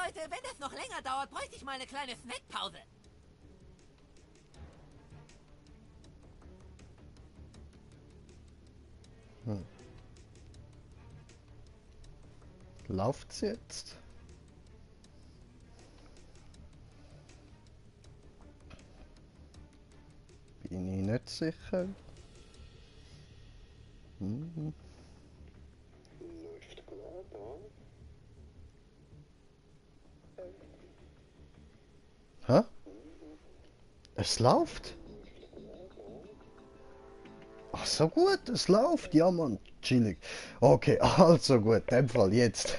Leute, wenn das noch länger dauert, bräuchte ich mal eine kleine Snackpause. Läuft's jetzt? Bin ich nicht sicher. Hm. Hä? Es läuft? Ach so gut, es läuft. Ja, Mann, chillig. Okay, also gut, in dem Fall jetzt.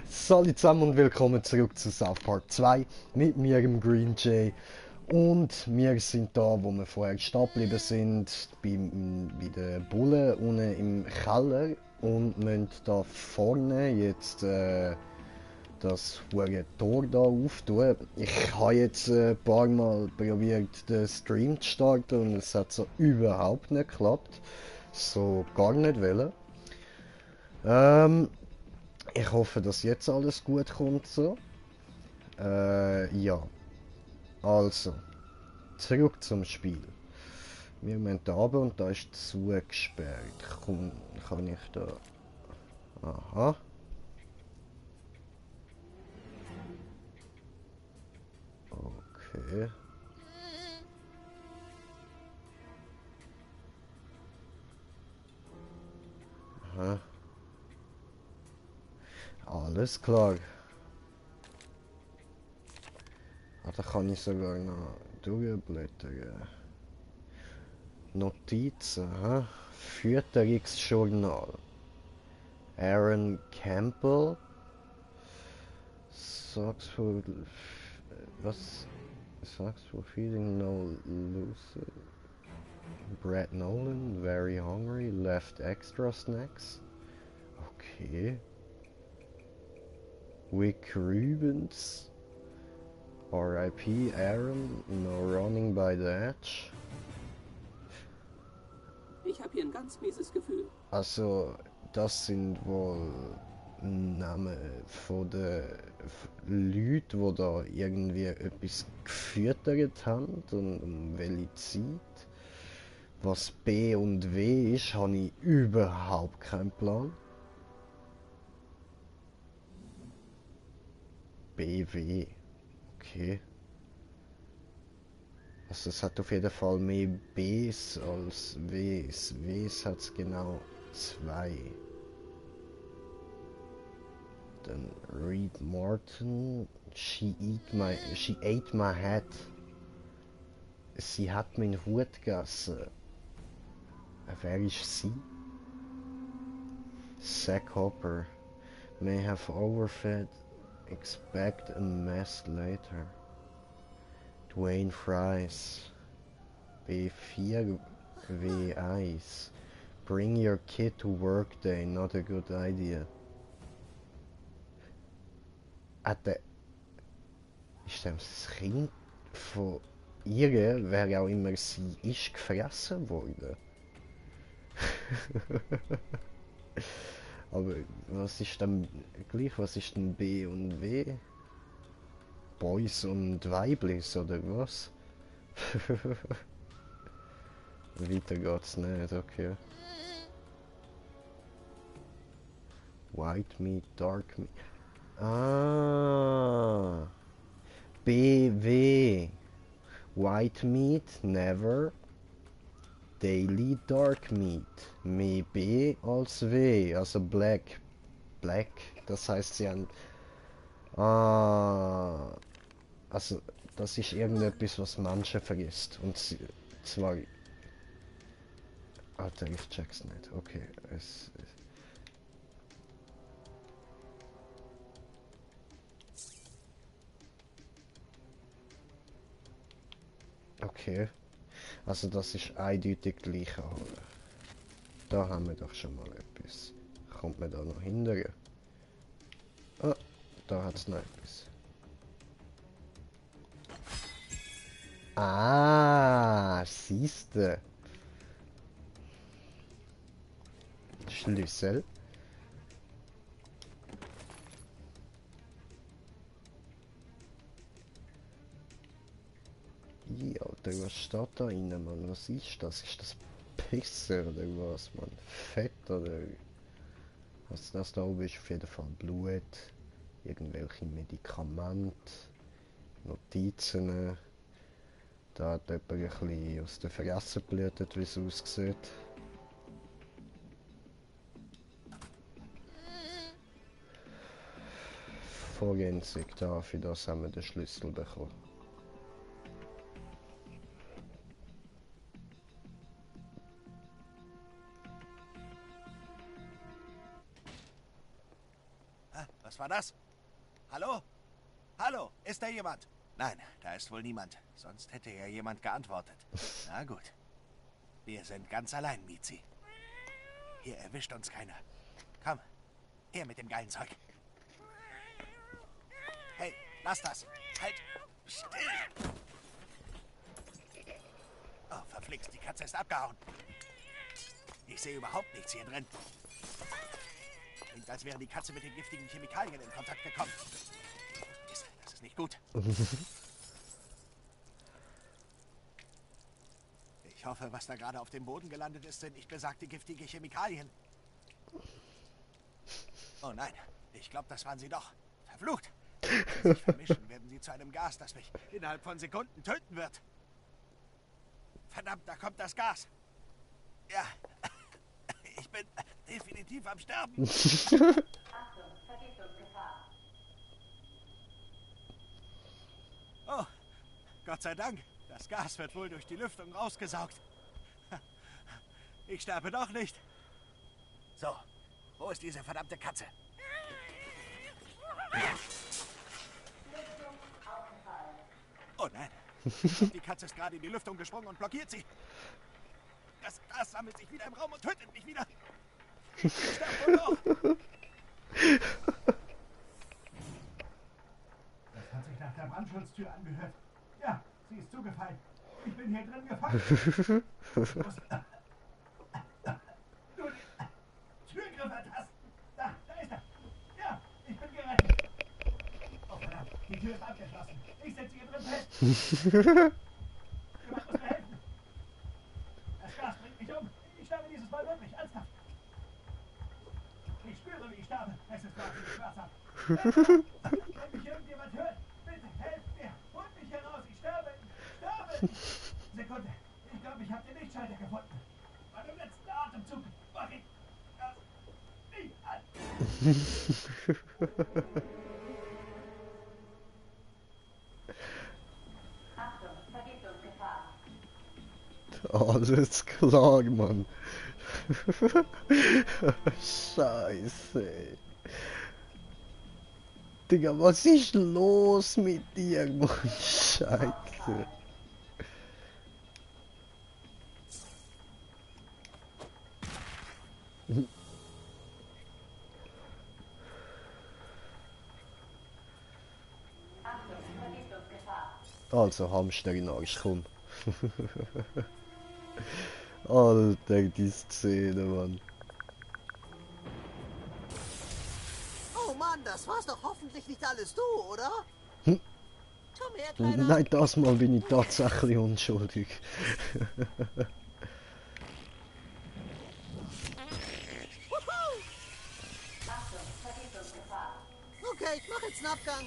Salut zusammen und willkommen zurück zu South Park 2 mit mir, dem Green Jay. Und wir sind da, wo wir vorher stehen geblieben sind, bei den Bullen unten im Keller und müssen da vorne jetzt das hohe Tor da auftun. Ich habe jetzt ein paar Mal probiert, den Stream zu starten und es hat so überhaupt nicht geklappt. So gar nicht wollen. Ich hoffe, dass jetzt alles gut kommt so. Ja. Also, zurück zum Spiel. Wir müssen da runter und da ist zugesperrt. Kann ich da... Aha. Okay. Aha. Alles klar. Ah, da kann ich sogar noch durchblättern. Notizen, hä? Fütterungsjournal. Aaron Campbell. Sucks for... Was? Sucks for feeding no lucid. Brett Nolan, very hungry, left extra snacks. Okay. Wick Rubens. R.I.P. Aaron, no running by the edge. Ich habe hier ein ganz mieses Gefühl. Also, das sind wohl Namen von den Leuten, die da irgendwie etwas gefüttert haben und um welche Zeit. Was B und W ist, habe ich überhaupt keinen Plan. BW. Okay. Also es hat auf jeden Fall mehr Bs als Ws. Ws hat es genau 2. Dann Reed Martin. She ate my hat. Sie hat meinen Hut gegessen. Wer ist sie? Zack Hopper. May have overfed. Expect a mess later. Dwayne Fries. B4 W1. Bring your kid to work day, not a good idea. Ist das Kind von ihr, wer auch immer sie ist, gefressen worden? Aber was ist dann gleich, was ist denn B und W? Boys und Weiblis oder was? Weiter geht's nicht, okay. White meat, dark meat. Ah. BW. White meat, never. Daily dark meat. Mehr B als W, also black. Black, das heißt sie haben... Ah... Also, das ist irgendetwas, was Menschen vergisst. Und zwar... Alter, ich check's nicht. Okay, Okay. Also das ist eindeutig gleiche Halle. Da haben wir doch schon mal etwas. Kommt man da noch hinterher? Ah, da hat es noch etwas. Ah, siehste. Schlüssel. Alter, was steht da rein, Mann? Was ist das? Ist das Pisser oder was, Mann? Fett oder... Was das da oben ist, auf jeden Fall Blut. Irgendwelche Medikamente. Notizen. Da hat jemand ein bisschen aus der Fresse geblutet, wie es aussieht. Forensik, da, für das haben wir den Schlüssel bekommen. Was war das? Hallo? Hallo, ist da jemand? Nein, da ist wohl niemand. Sonst hätte ja jemand geantwortet. Na gut. Wir sind ganz allein, Mizi. Hier erwischt uns keiner. Komm, her mit dem geilen Zeug. Hey, lass das. Halt, still. Oh, verflixt, die Katze ist abgehauen. Ich sehe überhaupt nichts hier drin. Klingt, als wäre die Katze mit den giftigen Chemikalien in Kontakt gekommen. Das ist nicht gut. Ich hoffe, was da gerade auf dem Boden gelandet ist, sind nicht besagte giftige Chemikalien. Oh nein, ich glaube, das waren sie doch. Verflucht. Wenn sie sich vermischen, werden sie zu einem Gas, das mich innerhalb von Sekunden töten wird. Verdammt, da kommt das Gas. Ja, ich bin definitiv am Sterben. Achtung, Vergiftungsgefahr. Oh, Gott sei Dank. Das Gas wird wohl durch die Lüftung rausgesaugt. Ich sterbe doch nicht. So, wo ist diese verdammte Katze? Oh nein. Die Katze ist gerade in die Lüftung gesprungen und blockiert sie. Das Gas sammelt sich wieder im Raum und tötet mich wieder. Ich sterbe wohl noch. Das hat sich nach der Brandschutztür angehört. Ja, sie ist zugefallen. Ich bin hier drin gefangen. Ich muss nur den Türgriff ertasten. Da ist er. Ja, ich bin gerettet. Oh verdammt, die Tür ist abgeschlossen. Ich sitze hier drin fest. Jemand muss mir helfen. Das Gas bringt mich um. Ich sterbe dieses Mal wirklich ernsthaft. Ich spüre, wie ich sterbe. Es ist wahnsinnig schmerzhaft. Wenn mich irgendjemand hört, bitte helft mir. Holt mich hier raus. Ich sterbe. Sekunde. Ich glaube, ich habe den Lichtschalter gefunden. Bei dem letzten Atemzug mach ich das Licht an. Achtung, Vergiftungsgefahr. Alles klar, Mann. Scheiße. Digga, was ist los mit dir, Mann? Scheiße. Achtung, Vergiftungsgefahr. Also, Hamster in Arsch, komm. Alter, die Szene, Mann. Oh Mann, das war's doch hoffentlich nicht alles du, oder? Hm? Komm her, Kleiner. Nein, das Mal bin ich tatsächlich unschuldig. Wuhu! Achtung, Vergiftungsgefahr. Okay, ich mach jetzt einen Abgang.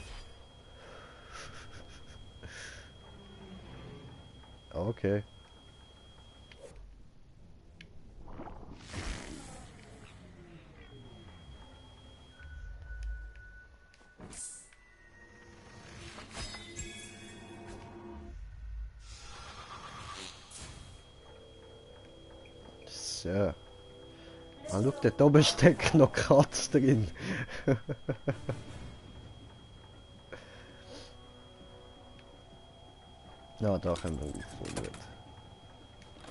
Okay. So. Ah, schau, dort oben steckt noch Katz drin. Ja, da können wir aufholen.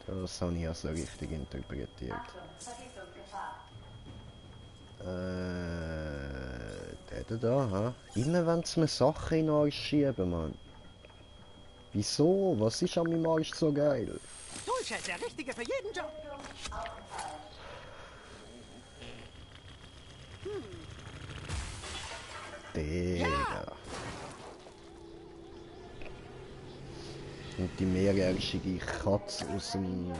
Das habe ich also richtig interpretiert. Achtung, Vergiftungsgefahr. Der da, ha? Immer wenn sie mir Sachen in den Arsch schieben, Mann. Wieso? Was ist an meinem Arsch so geil? Toolshed, der Richtige für jeden Job. Digga. Und die mehrjährige Katze aus dem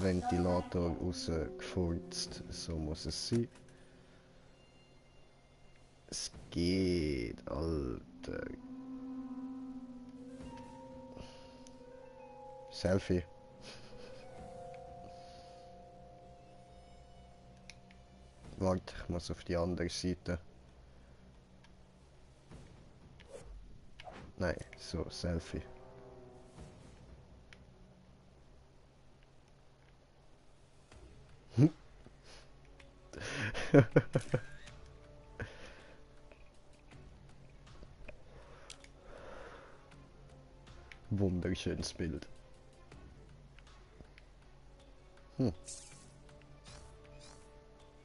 Ventilator rausgefurzt. So muss es sein. Es geht, Alter. Selfie. Warte, ich muss auf die andere Seite. Nein, so, Selfie. Wunderschönes Bild.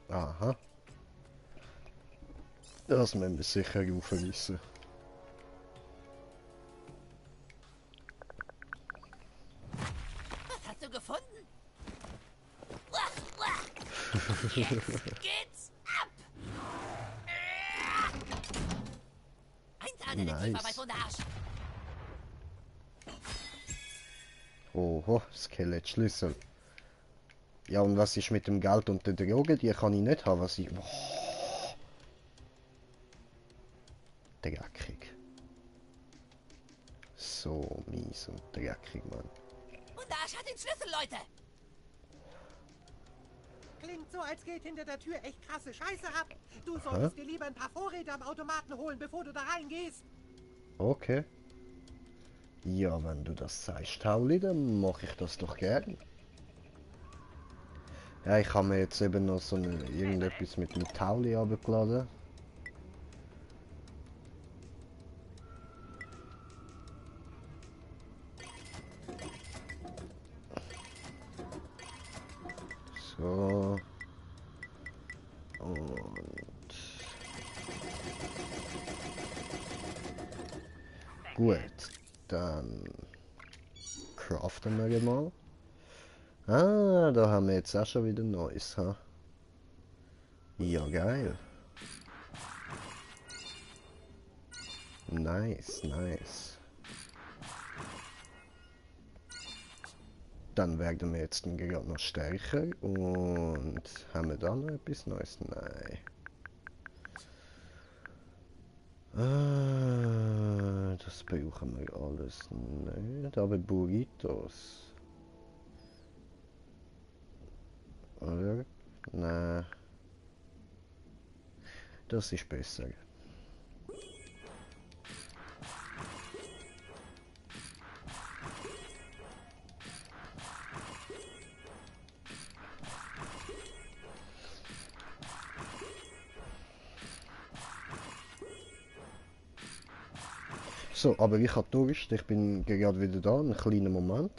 Aha. Das müssen wir sicher aufreissen. Was hast du gefunden? Jetzt geht's ab! Ein Tarndetektiv, aber von der Arsch. Oho, Skelettschlüssel. Ja, und was ist mit dem Geld und der Droge? Die kann ich nicht haben, was ich... Oh. Dreckig. So mies und dreckig, Mann. Und der Arsch hat den Schlüssel, Leute! Klingt so, als geht hinter der Tür echt krasse Scheiße ab. Du solltest dir lieber ein paar Vorräte am Automaten holen, bevor du da reingehst. Okay. Ja, wenn du das sagst, Tauli, dann mache ich das doch gern. Ja, ich habe mir jetzt eben noch so irgendetwas mit dem Tauli abgeladen. So. Und... Gut, dann craften wir mal. Ah, da haben wir jetzt auch schon wieder Neues, ha? Ja, geil. Nice, nice. Dann werden wir jetzt gerade noch stärker und haben wir da noch etwas Neues? Nein. Das brauchen wir alles nicht, aber Burritos. Oder? Nein. Das ist besser. So, aber ich habe Durst, ich bin gerade wieder da, einen kleinen Moment.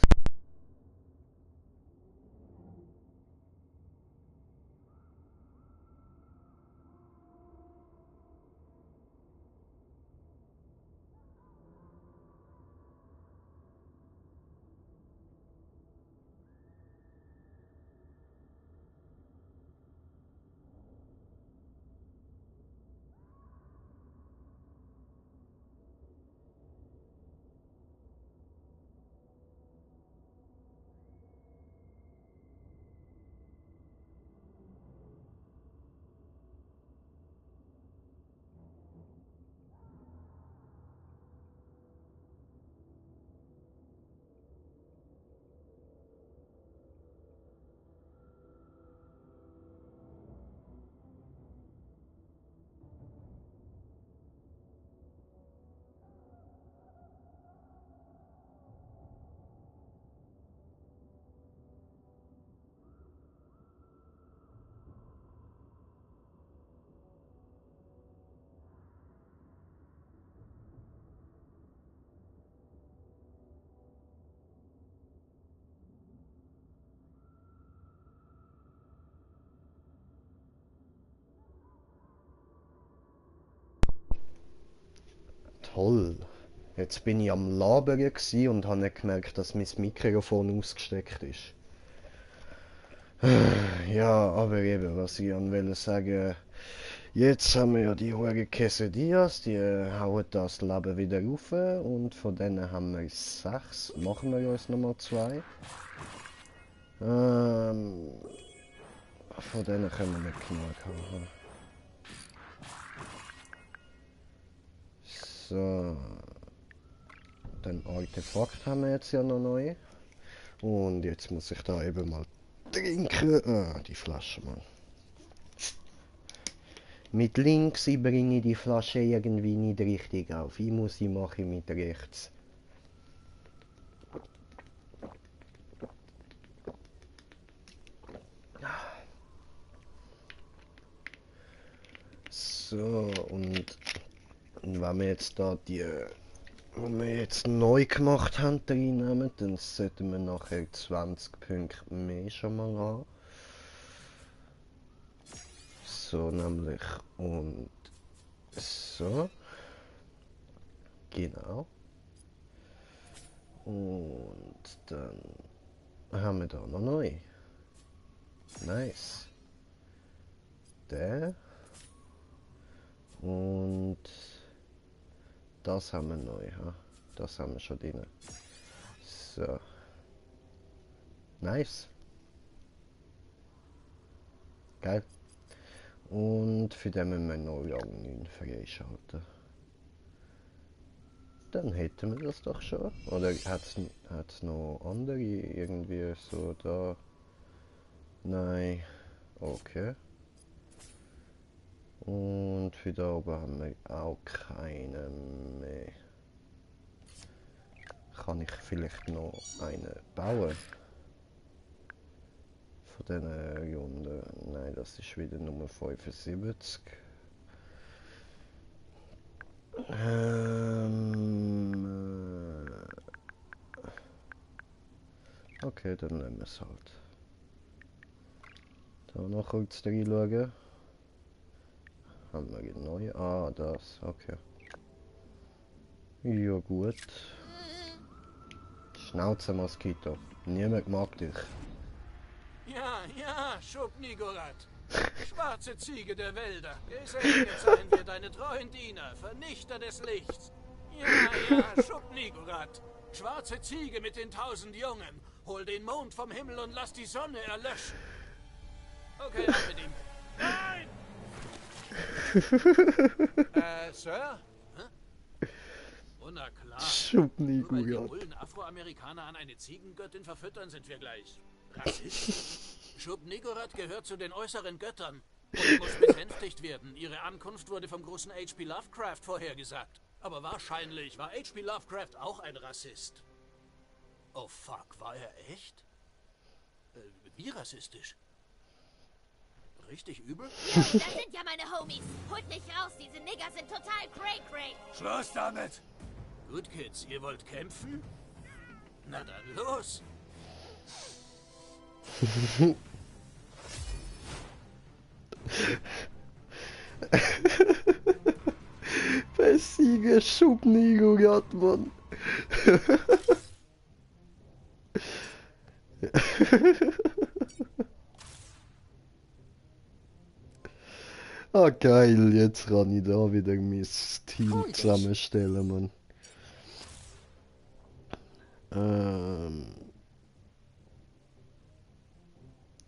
Toll. Jetzt bin ich am Labern gsi und habe nicht gemerkt, dass mein Mikrofon ausgesteckt ist. Ja, aber eben, was ich wollte sagen, Jetzt haben wir ja die hohen Quesadillas, die hauen das Leben wieder rauf. Und von denen haben wir 6. Machen wir uns nochmal 2. Von denen können wir nicht genug haben. So. Den Artefakt haben wir jetzt ja noch neu. Und jetzt muss ich da eben mal trinken. Ah, die Flasche, Mann. Mit links bringe ich die Flasche irgendwie nicht richtig auf. Ich muss sie machen mit rechts. So, und wenn wir jetzt da die, wenn wir jetzt neu gemacht haben, reinnehmen, dann sollten wir nachher 20 Punkte mehr schon mal haben. So nämlich, und so. Genau. Und dann haben wir da noch neu. Nice. Der. Und das haben wir neu, ha? Das haben wir schon drin. So. Nice. Geil. Und für den müssen wir noch Rang 9 freischalten. Dann hätten wir das doch schon. Oder hat's noch andere irgendwie so da? Nein. Okay. Und für da oben haben wir auch keinen mehr. Kann ich vielleicht noch einen bauen? Von diesen Runden. Nein, das ist wieder Nummer 75. Okay, dann nehmen wir es halt. Da noch kurz reinschauen. Haben wir einen neuen? Ah, das, okay. Ja gut. Schnauze, Moskito. Niemand mag dich. Ja, Schub-Nigorat. Schwarze Ziege der Wälder. Gesegnet seien wir deine treuen Diener, Vernichter des Lichts. Ja, Schub-Nigorat. Schwarze Ziege mit den 1000 Jungen. Hol den Mond vom Himmel und lass die Sonne erlöschen. Okay, ab mit ihm. Nein! Sir? Hä? Oh, na klar. Nur weil die Bullen Afroamerikaner an eine Ziegengöttin verfüttern, sind wir gleich Rassisten. Schub-Nigorat gehört zu den äußeren Göttern und muss besänftigt werden. Ihre Ankunft wurde vom großen H.P. Lovecraft vorhergesagt. Aber wahrscheinlich war H.P. Lovecraft auch ein Rassist. Oh fuck, war er echt? Wie rassistisch? Richtig übel? Jo, das sind ja meine Homies. Holt mich raus, diese Nigger sind total cray-cray. Schluss damit! Gut, Kids, ihr wollt kämpfen? Na dann los! Besiege Schub-Nigorat, Mann. Ah geil, jetzt kann ich da wieder mein Team zusammenstellen, Mann.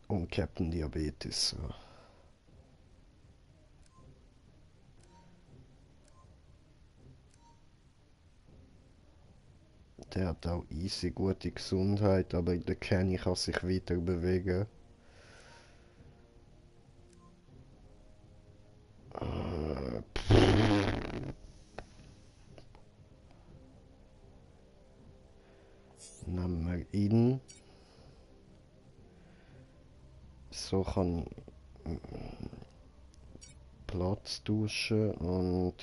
Und Captain Diabetes. So. Der hat auch easy gute Gesundheit, aber der Kenny kann sich weiter bewegen. Nehmen wir ihn. So kann ich Platz tauschen und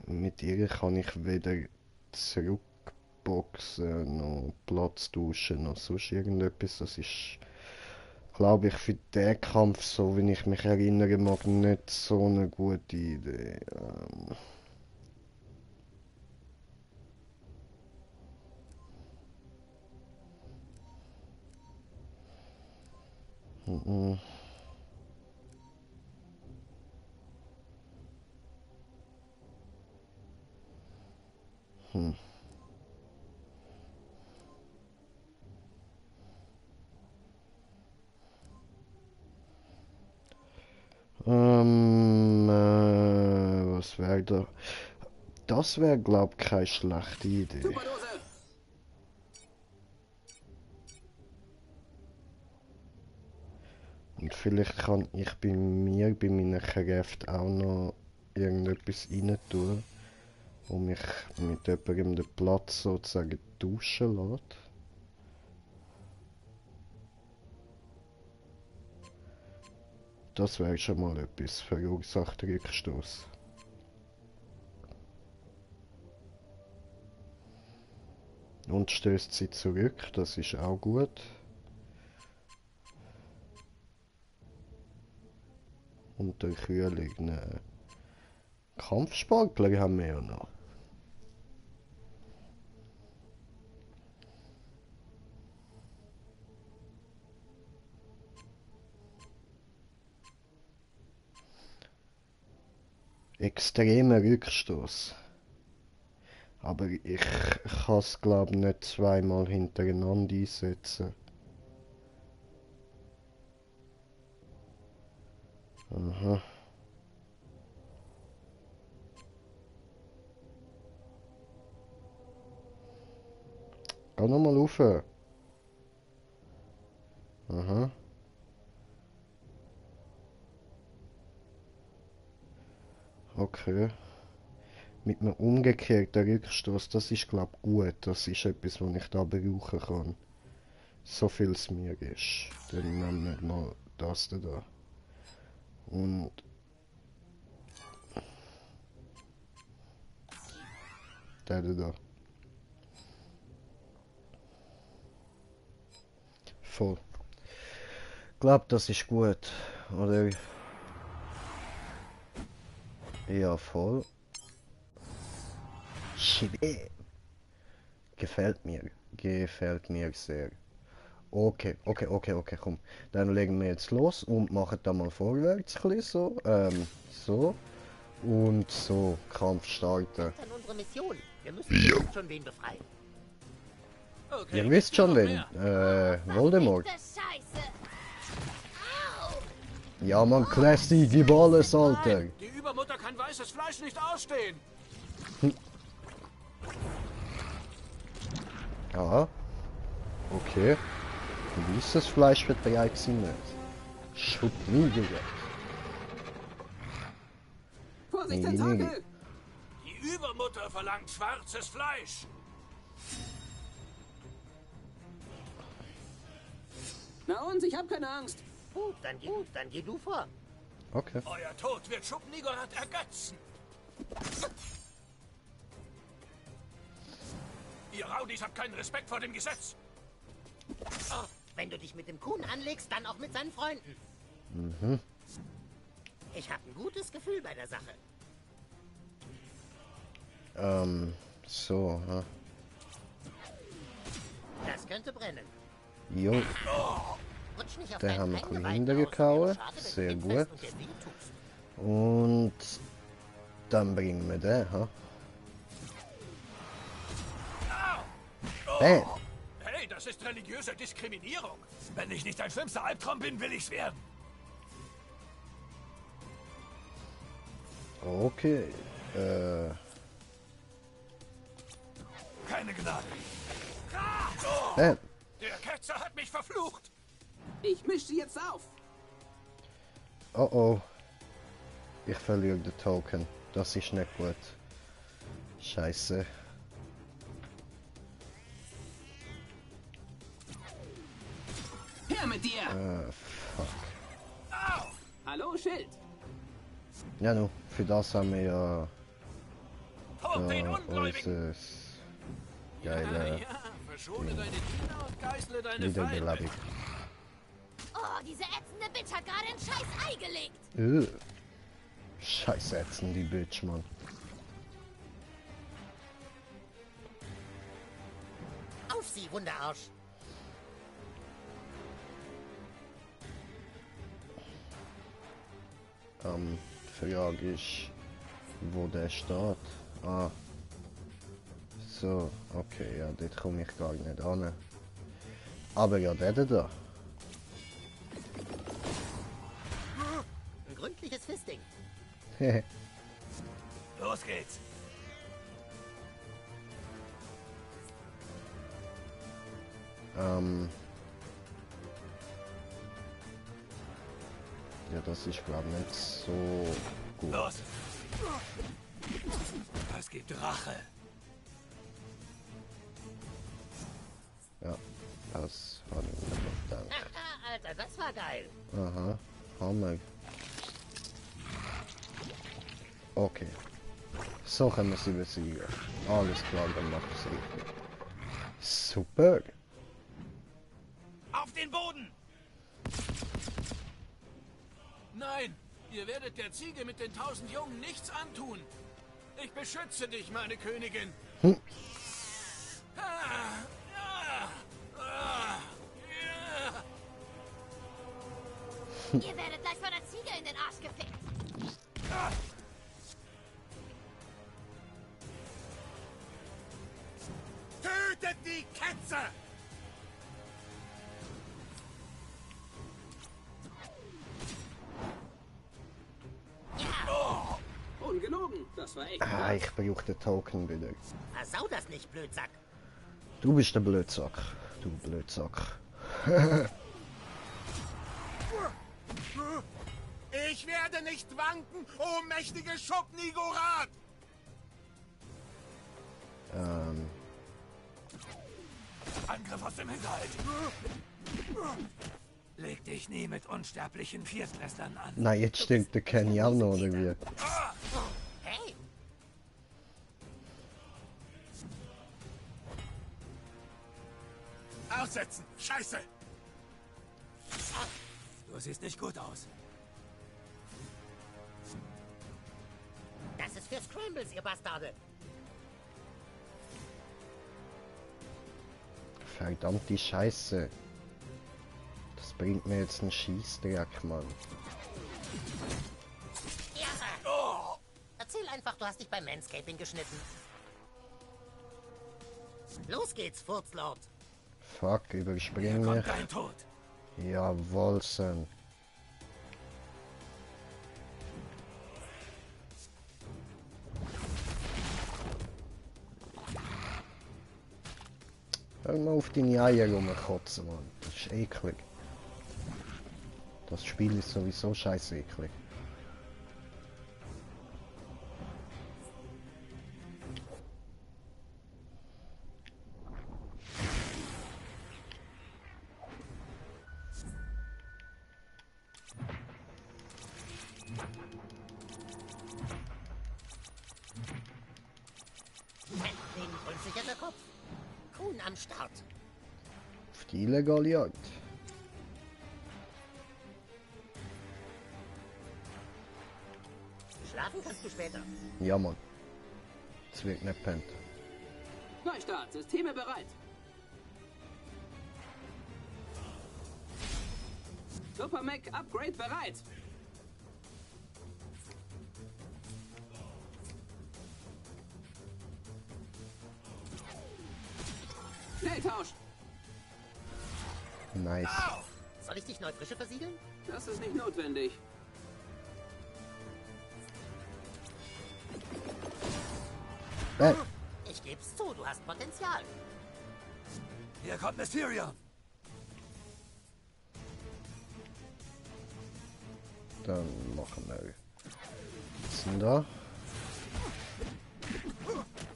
mit ihr kann ich weder zurückboxen noch Platz tauschen noch sonst irgendetwas. Das ist, glaube ich, für den Kampf, so wie ich mich erinnere mag, nicht so eine gute Idee. Mhm. Hm. Was wäre da? Das wäre, glaub ich, keine schlechte Idee. Superdose! Und vielleicht kann ich bei mir, bei meinen Kräften auch noch irgendetwas rein tun, wo mich mit jemandem den Platz sozusagen tauschen lässt. Das wäre schon mal etwas, verursacht Rückstoß. Und stößt sie zurück, das ist auch gut. Und der Kühlung, ne. Kampfspargler haben wir ja noch. Extremer Rückstoß. Aber ich kann es glaube nicht zweimal hintereinander einsetzen. Aha. Geh nochmal rauf. Aha. Okay. Mit einem umgekehrten Rückstoß, das ist glaube ich gut. Das ist etwas, was ich da brauchen kann. So viel es mir ist. Dann nehmen wir mal das da. Und der da. Voll. Ich glaube, das ist gut. Oder? Ja, voll. Shit. Gefällt mir. Gefällt mir sehr. Okay, komm. Dann legen wir jetzt los und machen da mal vorwärts ein bisschen so. So. Und so. Kampf starten. An unsere Mission. Wir müssen schon wen befreien. Okay, Ihr wisst schon noch wen. mehr. Voldemort. Verfickte Scheiße! Au! Ja, man, Classy, gib alles, Alter. Nein, die Übermutter kann weißes Fleisch nicht ausstehen. Ja. Okay. Weißes Fleisch wird bereit sein. Schutt nie gesagt. Vorsicht, Nee. Tentakel! Die Übermutter verlangt schwarzes Fleisch. Na und, ich hab keine Angst. Gut, dann geh du vor. Okay. Euer Tod wird Schub-Nigorath ergötzen. Ihr Raudis habt keinen Respekt vor dem Gesetz. Wenn du dich mit dem Kuhn anlegst, dann auch mit seinen Freunden. Mhm. Ich habe ein gutes Gefühl bei der Sache. So, ha. Das könnte brennen. Jo, Rutsch nicht auf den deinen haben wir Eingeweiden ein aus. hintergehauen. Wäre schade, wenn du Sehr hinfällst gut. und dir weh tust. Und dann bringen wir den, ha. Bam. Hey, das ist religiöse Diskriminierung. Wenn ich nicht dein schlimmster Albtraum bin, will ich's werden. Okay. Keine Gnade. Bam. Der Ketzer hat mich verflucht. Ich misch sie jetzt auf. Oh oh. Ich verliere den Token. Das ist nicht gut. Scheiße. Her mit dir! Fuck. Hallo, Schild. Ja, nu, für das haben wir ja Tod den Ungläubigen. unser geile Ja, verschone deine Diener und geißle deine Wiederbelebung. Feinde. Oh, diese ätzende Bitch hat gerade ein scheiß Ei gelegt. Scheiße ätzen die Bitch, Mann. Auf sie, Wunderarsch. Die Frage ist, wo der steht. Ah. So, okay, ja, dort komme ich gar nicht an. Aber ja, der da. Ein gründliches Fisting. Los geht's. Ja, das ist glaube ich nicht so gut. Los. Es gibt Rache. Ja, das habe ich mir gedacht. Haha, Alter, das war geil. Aha, Hammer. Okay. So können wir sie besiegen. Alles klar, dann macht es richtig. Super. Auf den Boden! Nein, ihr werdet der Ziege mit den 1000 Jungen nichts antun. Ich beschütze dich, meine Königin. Hm. Ihr werdet gleich von der Ziege in den Arsch gefickt. Tötet die Ketze! Ungelogen, das war echt. Ah, ich brauche den Token wieder. Versau das nicht, Blödsack. Du bist der Blödsack. Du Blödsack. Ich werde nicht wanken, o mächtige Schubnigorat! Angriff aus dem Hinterhalt! Leg dich nie mit unsterblichen Viertklässlern an. Nein, jetzt stimmt der Kenny auch noch, oder wie? Hey, Aussetzen! Scheiße! Du siehst nicht gut aus. das ist für Scrambles, ihr Bastarde. Verdammte Scheiße. Das bringt mir jetzt einen Schießdreck, Mann. Ja. Erzähl einfach, du hast dich beim Manscaping geschnitten. Los geht's, Furzlord. Fuck, überspring Hier mich. kommt dein Tod. Jawohl, Son. Hör mal auf deine Eier rumkotzen, Mann. Das ist eklig. Das Spiel ist sowieso scheiße eklig. Den grüßt sich der Kopf. Kuhn am Start. Auf die illegale Jagd. Schlafen kannst du später. Ja, Mann. Es wird nicht pennt. Neustart, Systeme bereit. Super Mac Upgrade bereit. Schnelltausch. Nice. Soll ich dich neu frische versiegeln? Das ist nicht notwendig. Ich geb's zu, du hast Potenzial. Hier kommt Mysterion. Dann machen wir. Was ist denn da?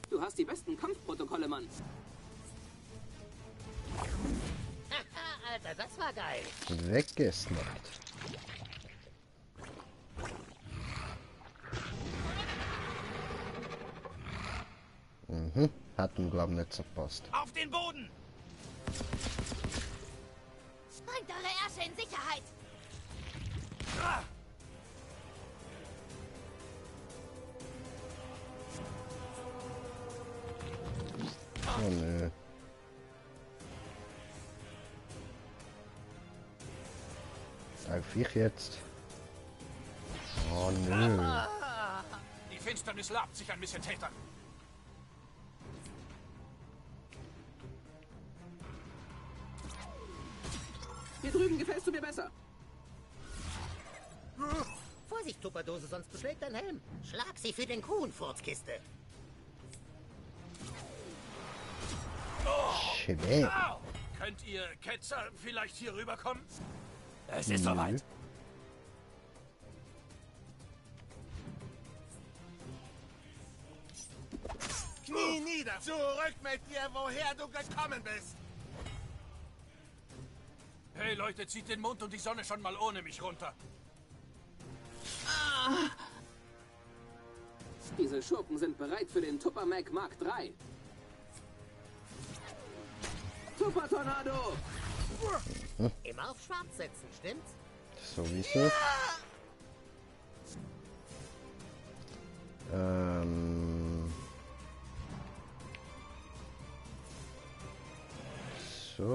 Du hast die besten Kampfprotokolle, Mann. Haha, Alter, das war geil. Weggesnackt. Mhm. Hat ihm glaub nicht so passt. Auf den Boden! Bringt eure Ärsche in Sicherheit. Oh nö. Darf ich jetzt? Oh. Oh nö. Die Finsternis labt sich an Missetätern. Hier drüben gefällst du mir besser. Vorsicht, Tupperdose, sonst beschlägt dein Helm. Schlag sie für den Kuhn, Furzkiste. Schwer. Au! Könnt ihr Ketzer vielleicht hier rüberkommen? Es ist soweit. Knie nieder! Zurück mit dir, woher du gekommen bist! Hey Leute, zieht den Mond und die Sonne schon mal ohne mich runter. Diese Schurken sind bereit für den Tupper Mac Mark III. Super Tornado! Immer auf Schwarz setzen, stimmt's? Sowieso. So.